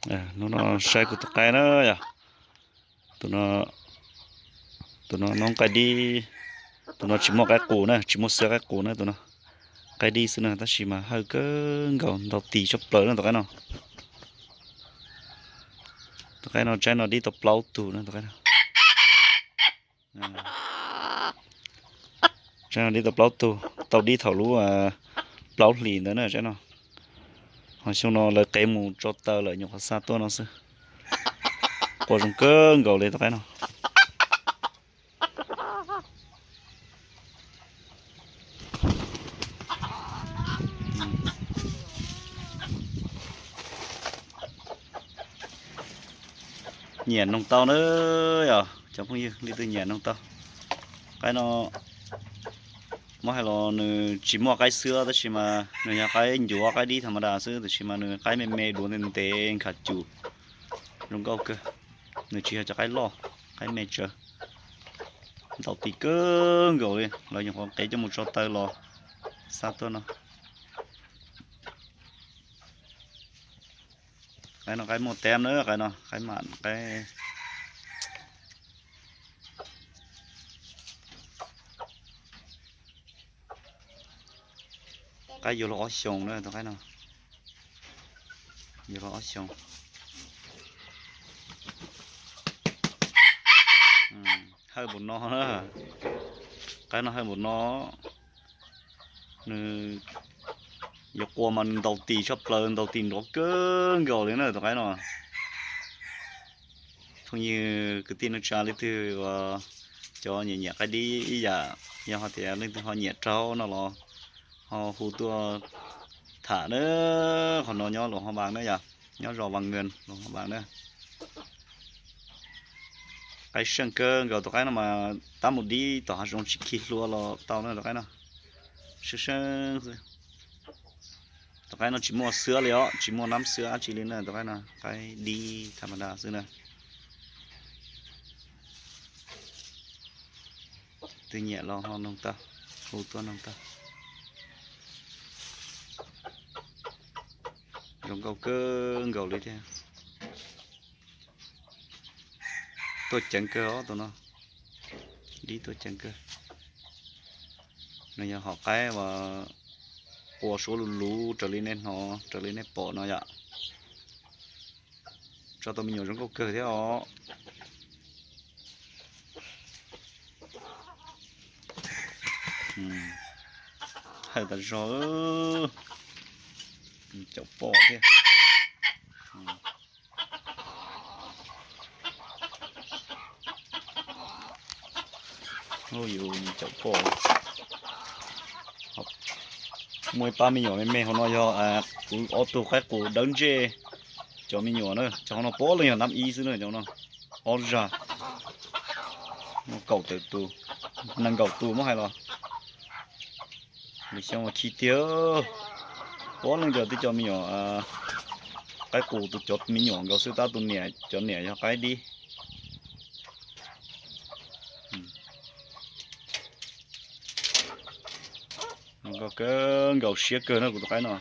Hnub no saib kuv tus qaib na yom. Tus no, tus no noob qaib dib, tus no tsis muaj qaib qus na, tsis muaj xwab qaib qus na, tus no qaib dib xwb na, tab sis mas hawj kawg nkaus, ntau tis tshaj plaws na tus qaib no. Tus qaib no tsaib no dib tau plaub tug na tus qaib no. Tsaib no dib tau plaub tug, tau dib thaum lub plaub hlis ntawd na tsaib no. Ho xyoo no lawv qev mus tso taw lawm nyuam qhuav xa tuaj no xwb. Quaj zoo kawg nkaus li tus qaib no. Nyiam noog tau na yom cov phooj ywg, leej twg nyiam noog tau. Qaib no muab hais los nws tsis muaj qaib xwab tab sis mas nws yog qaib ncuav qaib dib tham ma das xwb, tab sis mas nws qaib me me duav ntev ntev nkhav cum, zoo nkauj kawg. Nws tsis yog cov qaib loj, qaib me tsawv. Ntau tis kawg nkaus li, lawv nyuam qhuav qev coj mus tso taw los xa tuaj no. Qaib no qaib muaj teb na, qaib no qaib mam qaib. Qaib yuav luag ob xyoos na tus qaib no. Yuav luag ob xyoos. Hawj npaum no, qaib no hawj npaum no. Nws yuav qua mas nws ntaus tis tshaj plaws, ntaus tis nrov kawg nkaus li na tus qaib no. Phooj ywg kwv tij neej tsa leej twg uas cov nyiam nyiam qaib dib ib yam, yog hais tias leej twg ho nyiam raug no los ho hu tuaj tham na. Qhov no nyob Luas Haj Npas na yom, nyob zos Vas Nkees Luas Haj Npas na. Qaib seej kawg nkaus tus qaib no mas tab mus dib tom hav zoov tsis khi hlua los tau na tus qaib no. Seej seej xwb. Tus qaib no tsis muaj xwab li os, tsis muaj nab xwab dab tsi li na tus qaib no, qaib dib tham ma das xwb na. Twg nyiam los ho noog tau, hu tuaj noog tau. Zoo nkauj kawg nkaus li thiab. Tuaj ceev kawg os tus no, dib tuaj ceev kawg. Nws yog hom qaib uas qua suab luv luv raws li nej hnov raws li nej pom no yom. Tso tau me nyuam zoo nkauj kawg thiab os. Hawj tas zog, caum poj thiab. Yus caum poj. Muaj ib pab me nyuam me me hauv no yog kuv ob tug qaib qus dawb ntsej. Cov me nyuam na, cov hauv no puav leej yog nab ib xwb na cov no. Ob zag, muaj kaum tawm tus, nees nkaum tus muab hais los. Lwm xyoo khi tiag, puav leej cov twb cov me nyuam qaib qus tus cov me nyuam nkaus xwb tab tus niam cov niam yog qaib dib. Zoo nkauj kawg nkaus siab kawg na kuv tus qaib no.